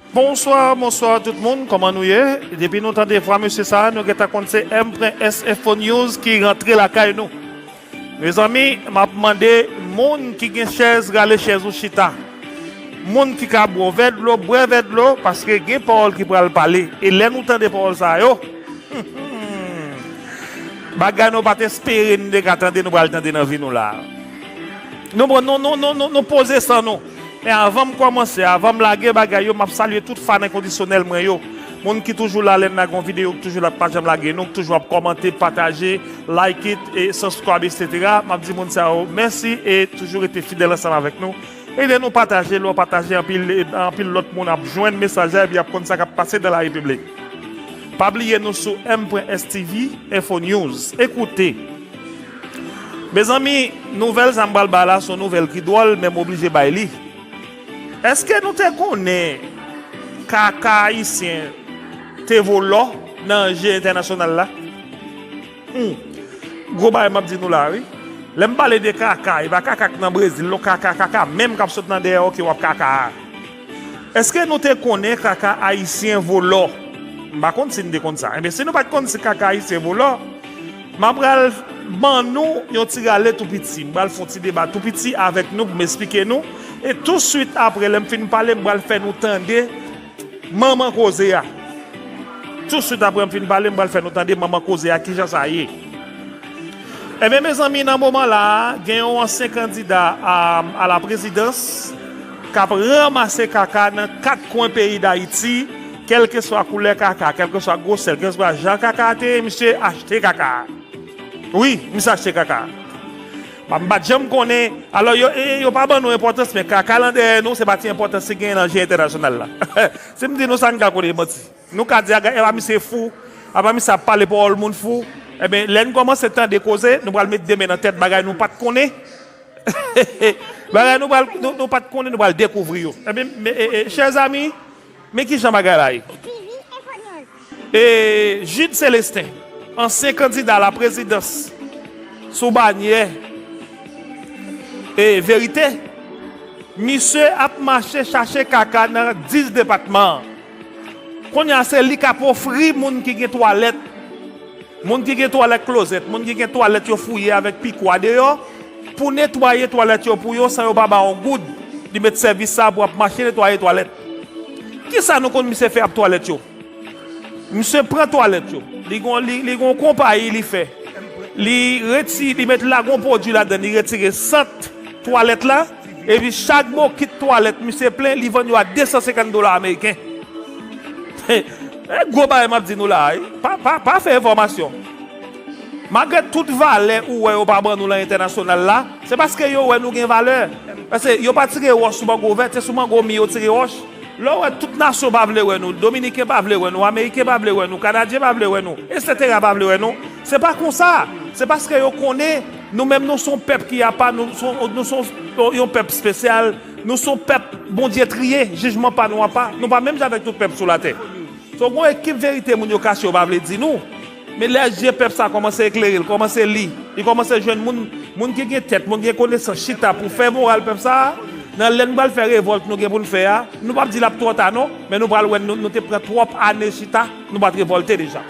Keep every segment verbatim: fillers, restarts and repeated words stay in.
Bonswa, bonswa tout moun, kòman nou ye? Depi nou tande vwa mesye sa a, nou gentan konn se M pwen S Info News ki rantre lakay nou. Mezanmi, m ap mande moun ki gen chèz, rale chèz ou chita. Moun ki ka bwè vè dlo, bwè vè dlo, paske gen pawòl ki pral pale. E lè nou tande pawòl sa yo, bagay nou pa t espere n te ka tande, nou pral tande nan vi nou la. Nou, bon, nou, nou, nou, nou, nou poze san nou. Men avan m kòmanse, avan m lage bagay yo, m ap salye tout fan enkondisyonèl mwen yo. Moun ki toujou la lè n lage yon videyo, ki toujou la, ki pa janm lage nou, ki toujou ap kòmante, pataje, like it, e subscribe, et cetera. M ap di moun sa yo mèsi e toujou rete fidèl ansanm avèk nou. Ede nou pataje, lè w pataje, anpil, anpil lòt moun ap jwenn mesaj la epi ap konn sa k ap pase dans la République. Pa bliye nou sou M pwen S T V Info News. Ekoute. Mezanmi, nouvèl sa m pral ba la se yon nouvèl ki dwòl, men m oblije bay li. Èske nou te konnen kaka ayisyen te vo lò nan anje entènasyonal la? Hmm. Gwo bagay m ap di nou la, wi. Lè m pale de kaka, e pa kaka k nan Brezil, non, kaka, kaka menm k ap sot nan dèyè w ke w ap kaka a. Èske nou te konnen kaka ayisyen vo lò? M pa konn si n te konn sa. Enben, si nou pa t konn si kaka ayisyen vo lò, m ap pral ban nou yon ti rale tou piti. M pral fè yon ti deba tou piti avèk nou pou m esplike nou. E touswit apre, lè m fin pale, m pral fè nou tande manman koze a. Touswit apre m fin pale, m pral fè nou tande manman koze a, kijan sa ye. Ebyen, mezanmi, nan moman la a, gen yon ansyen kandida a, a la prezidans k ap ranmase kaka nan kat kwen peyi Dayiti, kèlkeswa koulè kaka, kèlkeswa gwosè l, kèlkeswa jan kaka a te ye, misye achte kaka a. Wi, misye achte kaka a. M pa t janm konnen. Alò, yo, e, yo pa ban nou enpòtans, men kaka lan dèyè nou, se pa ti enpòtans li genyen nan je entènasyonal la. Si m di nou sa, n ka konnen manti. Nou ka di, aga, e pa misye fou, apa misye ap pale pawòl moun fou. Ebyen, lè n kòmanse tande koze, nou pral met de men nan tèt bagay nou pa t konnen. Bagay nou pral, nou, nou pa t konnen, nou pral dekouvri yo. Ebyen, men, e, e, chè zami, men ki jan bagay la ye. E, Jude Célestin, ansyen kandida a la prezidans sou banyè, e, Verite, misye ap mache chache kaka nan dis depatman an. Kounye a, se li k ap ofri moun ki gen twalèt, moun ki gen twalèt klozèt, moun ki gen twalèt yo fouye avèk pikwa deyò, pou netwaye twalèt yo pou yo san yo pa ba yon goud. Li met sèvis sa pou ap mache netwaye twalèt. Kisa nou konn misye fè ak twalèt yo? Misye pran twalèt yo. Li gon, li, li gon konpayi li fè. Li reti-, li met lagon pwodui ladan, li retire sant twalèt la, epi chak bokit twalèt misye plen, li vann yo a de san senkant dola ameriken. E gwo bagay m ap di nou la a, wi. Pa, pa, pa fè enfòmasyon. Malgre tout valè ou wè yo pa ban nou lan entènasyonal la, se paske yo wè nou gen valè. Paske yo pa tire wòch sou mango vèt, se sou mango mi yo tire wòch. Lè w wè tout nasyon pa vle wè nou, Dominiken pa vle wè nou, Ameriken pa vle wè nou, Kanadyen pa vle wè nou, etsetera pa vle wè nou, se pa konsa. Se paske yo konnen nou menm nou se yon pèp ki apa, nou se yon, nou se yon, yon pèp espesyal, nou se yon pèp Bondye triye, jijman pa nou apa. Nou pa menm jan avèk tout pèp sou latè. So, gon ekip verite moun yo kache yo pa vle di nou. Men lè je pèp sa kòmanse eklere, l kòmanse li, li kòmanse jwenn moun, moun ki gen tèt, moun ki gen konesans chita pou fè moral pèp sa a, nan lè n pral fè revòlt nou gen pou n fè a, nou p ap di l ap twò ta non, men nou pral wè nou, nou te pran twòp ane chita, nou pa t revòlte deja.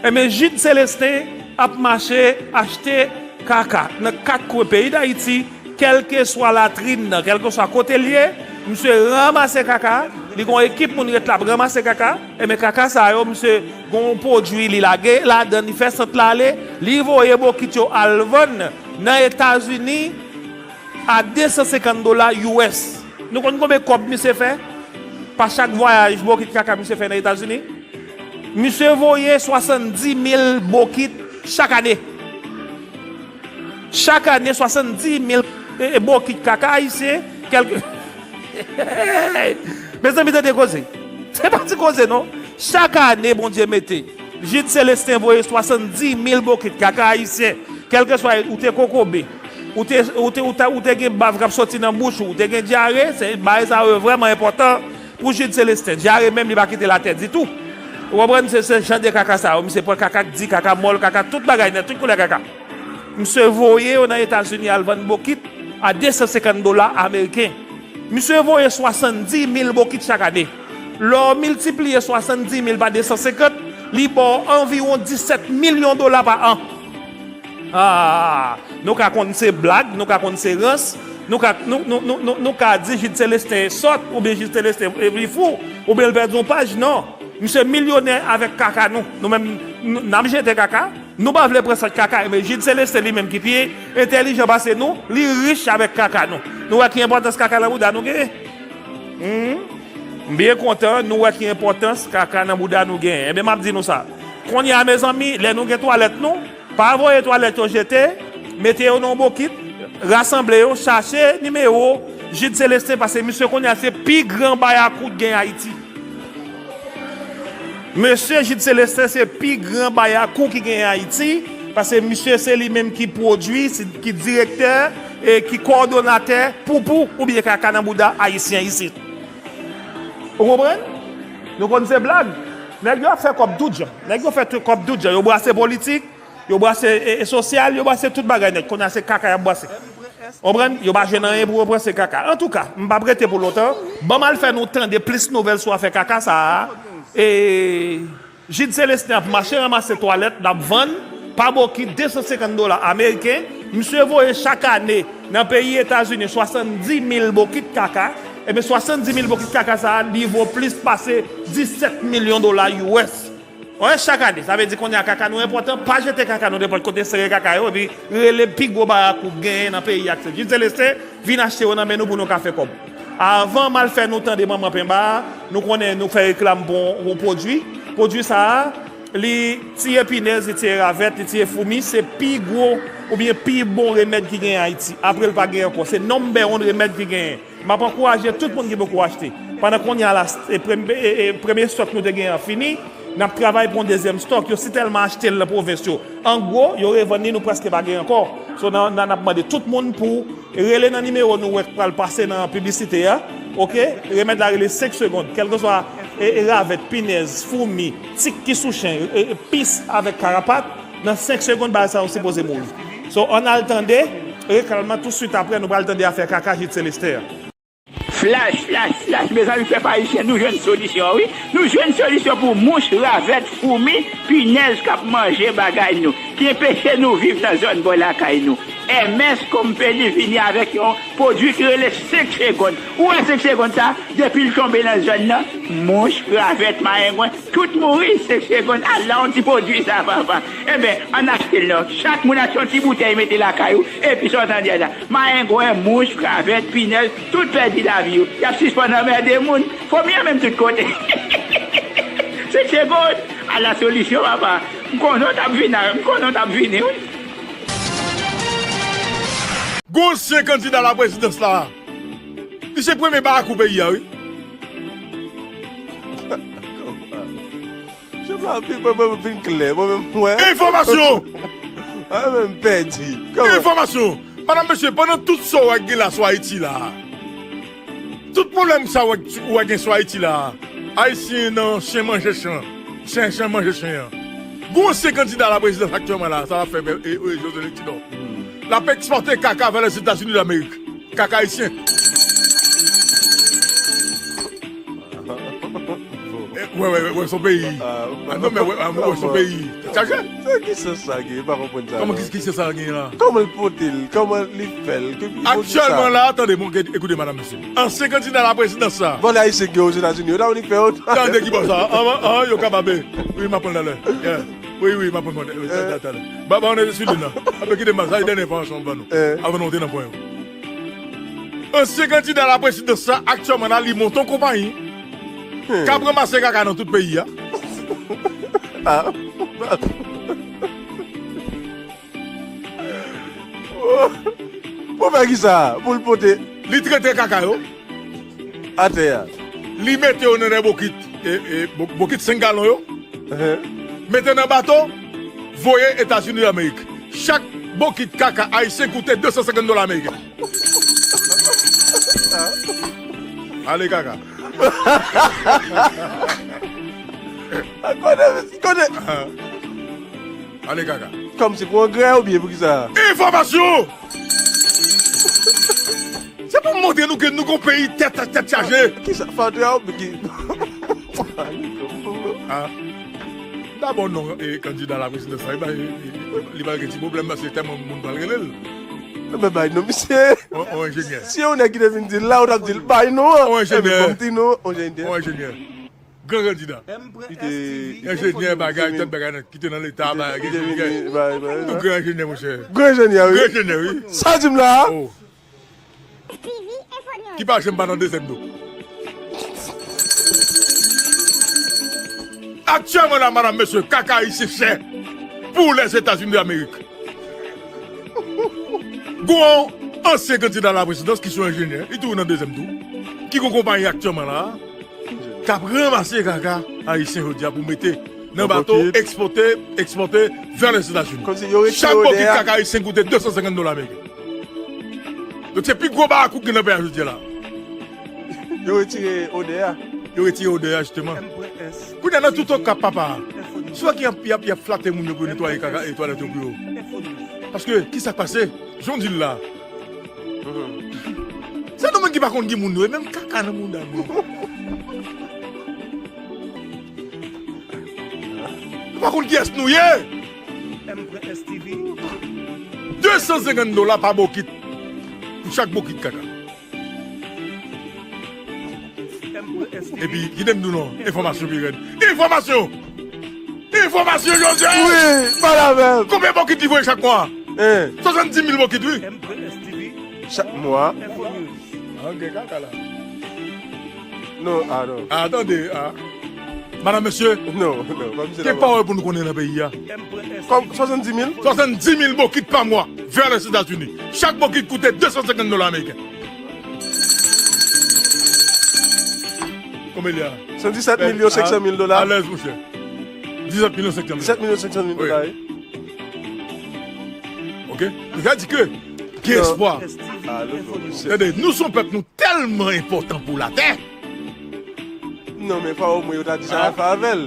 Enben, Jude Célestin ap mache achte kaka nan kat kwen peyi Dayiti, kèlkeswa latrin nan, kèlkeswa kote l ye, misye ranmase kaka, li gon ekip moun ret la ap ranmase kaka, enben kaka sa yo, misye gon pwodui li lage ladan, li fè sant la ale, li voye bokit yo al vann nan Etazini a de san senkant dola U S. Nou konn konbyen kòb misye fè pa chak vwayaj bokit kaka misye fè nan Etazini? Misye voye swasanndis mil bokit chak ane. Chak ane, swasanndis mil, e, e, bokit kaka ayisyen, kèlke... Mezanmi, tande koze. Se pa ti koze, non. Chak ane, Bondye mete, Jude Célestin voye swasanndis mil bokit kaka ayisyen, kèlkeswa ou te kokobe, ou te, ou te, ou ta, ou te gen bav k ap soti nan bouch ou, ou te gen dyare, se, bagay sa yo vrèman enpòtan. Pou Jude Célestin, dyare menm li pa kite l atè ditou. Ou konprann? Se, se jan de kaka sa yo, misye pran kaka k di, kaka mòl, kaka tout bagay nèt, tout koulè kaka. Misye voye yo nan Etazini al vann bokit a de san senkant dola ameriken. Misye voye swasanndis mil bokit chak ane. Lè w miltipliye swasanndis mil pa de san senkant, li ba w anviwon disèt milyon dola pa an. Ah, nou ka konn se blag, nou ka konn se rans, nou ka, nou, nou, nou, nou, nou ka di Jude Célestin sòt, oubyen Jude Célestin li fou, oubyen l pèdi yon paj, non. Misye milyonè avèk kaka nou. Nou menm, n-, n ap jete kaka. Nou pa vle pran sa k kaka, men Jude Célestin li menm ki pi entèlijan pase nou, li rich avèk kaka nou. Nou wè ki enpòtans kaka nan bouda nou genyen? Hmm? M byen kontan, nou wè ki enpòtans kaka nan bouda nou genyen. Ebyen, m ap di nou sa. Kounye a, mezanmi, lè nou gen twalèt nou, pa voye twalèt yo jete, mete yo nan yon bokit, rasanble yo, chache nimewo Jude Célestin, paske misye kounye a se pi gran bayakou k gen Ayiti. Mesye Jude Célestin se pi gran bayakou ki genyen Ayiti, paske misye se li menm ki pwodui, si, ki direktè e ki kowòdonatè poupou oubyen kaka nan bouda ayisyen isit. Ou konprann? Nou konn se blag. Nèg yo ap fè kòb tout jan. Nèg yo fè tout kòb tout jan. Yo brase politik, yo brase, e, e, sosyal, yo brase tout bagay nèt. Kounye a se kaka y ap brase. Konprann? Yo pa jwenn anyen pou yo pran se kaka. Antouka, m p ap rete pou lontan. Ban m al fè nou tande plis nouvèl sou afè kaka sa a. E Jude Célestin ap mache ranmase twalèt, l ap vann pa bokit de san senkant dola ameriken. Misye voye chak ane nan peyi Etazini swasanndis mil bokit kaka. Ebyen, swasanndis mil bokit kaka sa a, li vo plis pase disèt milyon dola U S. Wè, chak ane, sa vle di kounye a kaka nou enpòtan, pa jete kaka nou nenpòt kote, sere kaka yo, epi rele pi gwo bayakou k genyen nan peyi a, se Jude Célestin, vin achte yo nan men nou pou nou ka fè kòb. Avan m al fè nou tande manman penba a, nou konnen nou fè reklam pou yon, yon pwodui. Pwodui sa a, li tiye pinèz, li tiye ravèt, li tiye foumi, se pi gwo oubyen pi bon remèd ki genyen Ayiti. Apre l pa gen ankò, se number one remèd ki genyen. M ap ankouraje tout moun ki poko achte. Pandan kounye a la, e premye, e, e, premye stòk nou te genyen an fini, n ap travay pou yon dezyèm stòk. Yo sitèlman achte l nan pwovens yo. An gwo, yo revann li, nou prèske pa gen ankò. So, nan, nan, n ap mande tout moun pou rele nan nimewo nou wè k pral pase nan piblisite a. Oke? Remèd la rele senk segonn. Kèlkeswa, e, e, ravèt, pinèz, foumi, tik ki sou chen, e, e, pis avèk karapat, nan senk segonn, bagay sa yo sipoze mouri. So, ann al tande reklam nan, tousuit apre, nou pral tande afè kaka Jude Célestin an. Flash, flash, flash, mezanmi, pèp ayisyen, nou jwenn solisyon, wi. Nou jwenn solisyon pou mouch, ravèt, foumi, pinèz k ap manje bagay nou, ki enpeche nou viv nan zòn bò lakay nou. M S Company vini avèk yon pwodui ki rele senk segonn. Ou wè senk segonn sa, depi l tonbe nan zòn nan, mouch, ravèt, mayengwen, tout mouri, senk segonn. Ala yon ti pwodui sa, papa. Enben, ann achte l non. Chak moun achte yon ti boutèy, mete lakay ou, epi sa w tande a la. Mayengwen, mouch, ravèt, pinèz, tout pèdi lavi yo. Y ap sispann anmède moun. Fomi an menm tout kote. Senk segonn, ala solisyon, papa. M konnen w t ap vini, m konnen w t ap vini, wi. Gon ansyen kandida laprezidans la. Li se premye barakou peyi a, wi. Jan m ap viv, mwen, mwen vin klè, mwen menm, mwen. Enfòmasyon! Mwen menm pèdi. Kòman? Enfòmasyon! Madanm, mesye, pandan tout sa w wè gen la sou Ayiti la, tout pwoblèm sa w wè, w wè gen sou Ayiti la, Ayisyen nan chen manje chen, chen, chen manje chen an. Gon ansyen kandida laprezidans aktyèlman la, sa l ap fè, e, e, José Lentidor. L ap ekspòte kaka vè Lèzetazini Damerik. Kaka ayisyen. Eh, wè, wè, wè, wè, son peyi. Ah, non, men wè, ah, wè, son peyi. Tèt chaje. Se ki sans sa gen? M pa konprann sa, non. Kòman ki, ki sans sa gen la? Kòman l pote l? Kòman li fè l? Ki, ki pote sa? Aktyèlman la, tande, bon, gade, ekoute, madanm, mesye. Ansyen kandida laprezidans la. Vòlè ayisyen ki gen Ozetazini yo, la, ou nik fè yo. Tande ki bò sa. An, an, yo kapab. Wi, m ap pran l talè. Yeah. Wi, wi, m ap pran l talè. Ba, ba, on est sur le nan. Apre kite m ba, sa e dènye enfòmasyon m ban nou. Eh. Avan nou antre nan pwen yo. Ansyen kandida laprezidans la, aktyèlman la, li monte yon konpayi k ap ranmase kaka nan tout peyi a. Ah. Pou fè kisa? Pou l pote. Li trete kaka yo. Atè a. Li mete yo nan de bokit, e, e, bo-, bokit senk galon yo. Mete nan bato, voye Etazini Damerik. Chak bokit kaka ayisyen koute de san senkant dola ameriken. Ale kaka. Kote, kote? Ale kaka. Kòmsi pou angrè oubyen pou kisa? Enfòmasyon! Se Pou montre nou ke nou gon peyi tèt, tèt chaje. Kisa, Fatra ou ki... Ah. Dabò non, e, kandida laprezidans la, li ba, li, li, li ba gen ti pwoblèm paske tèlman moun pral rele l. Ebyen, bay non, misye. On, on enjenyè. Si yon nèg ki te vin di l la, ou t ap di l, bay non an. On enjenyè. Ebyen, bon, m di non, on enjenyè. On enjenyè. Gran kandida. Li te enjenyè, bagay, tèt bagay nan, ki te nan leta, bagay, enjenyè. Yon gran enjenyè, monchè. Gran enjenyè, wi. Gran enjenyè, wi. Sa di m la a? Oh. Ki pa janm pa nan dezyèm do. Aktyèlman la, madam, mesye, kaka ayisyen chè pou Lèzetazini Damerik. Gon ansyen kandida laprezidans ki se yon enjenyè, li toujou nan dezyèm tou, ki gon konpayi aktyèlman la, k ap ranmase kaka ayisyen jodi a pou mete nan bato, ekspòte, ekspòte vè Lèzetazini. Chak bokit kaka ayisyen koute de san senkant dola ameriken. Donk se pi gwo barakout ki nan peyi a jodi a la. Yo retire odè a. Yo retire odè a, jisteman. Kounye a, nan tout Okap, papa, swa ki y ap, y ap, y ap flate moun yo pou yo netwaye kaka, e twalèt yo pou yo. Paske, ki sa k pase? Jan w di l la. Se nou menm ki pa konn ki moun nou ye, menm kaka nan mouda nou. Nou pa konn kiyès nou ye. De san senkant dola pa bokit. Pou chak bokit kaka. Epi, kite m di w non, enfòmasyon pi rèd. Enfòmasyon! Enfòmasyon, Joseph! Wi, pale avè m. Konbyen bokit li voye chak mwa? Hein? Swasanndimil bokit, wi. Chak mwa? Ah, gen kaka la. Non, ah, non. Ah, tande, ah. Madam, mesye, non, non, pa misye gen pawòl pou nou konnen nan peyi a. Kòm swasanndimil? Swasanndimil bokit pa mwa vè Lèzetazini. Chak bokit koute de san senkant dola ameriken. Konbyen li a? Se disèt milyon senk san mil dola. Alèz, monchè. Disèt milyon senk san mil. Disèt milyon senk san mil dola, wi. Ok? Nou ka di ke gen espwa. Tande, nou se yon pèp, nou tèlman enpòtan pou latè. Non, men pa omwen yo ta di sa, ah, fè avè l.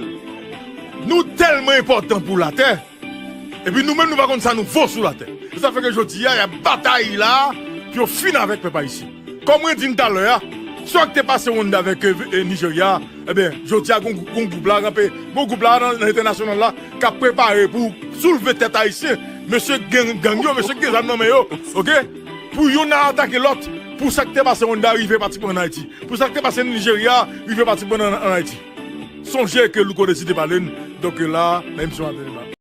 Nou tèlman enpòtan pou latè. Epi nou menm, nou pa konn sa nou vo sou latè. Se sa fè ke jodi a, y ap batay la pou yo fin avèk pèp ayisyen. Kòm mwen di n talè a, sa k te pase Rwanda avèk, e, e, Nijerya, ebyen, jodi a, gon, gon gwoup la ranpe, gon gwoup la nan, nan entènasyonal la, k ap prepare pou soulve tèt ayisyen. Mesye gang, gang yo, mesye ki gen zam nan men yo, ok? Pou youn nan atake lòt, pou sa k te pase Rwanda rive pratikman an Ayiti. Pou sa k te pase Nijerya rive pratikman an, an Ayiti. Sonje ke Louko deside pale n, donk la, nan emisyon a,